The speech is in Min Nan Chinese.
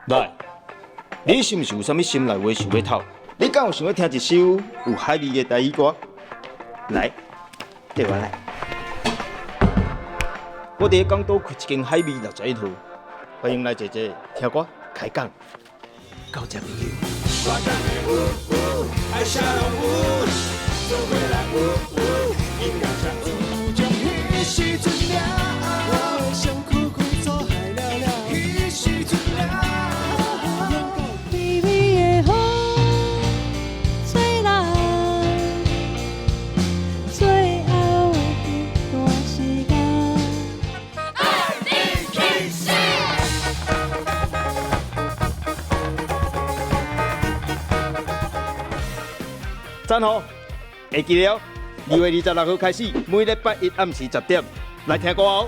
來，你是毋是有啥物心內話想欲透？你敢有想欲聽一首有海味的台語歌？來，綴我來。我佇港島開一間海味61號，歡迎來坐坐，聽歌開講。厚謝朋友。愛啥攏有，做伙來有有，音樂才有。自從彼時陣了，我的身軀規組害了了，彼時陣了。微微的風吹來，最後的彼段時間。 2, 4。讚好，會記得哦。2月26號開始，每禮拜一暗時10點來聽歌哦。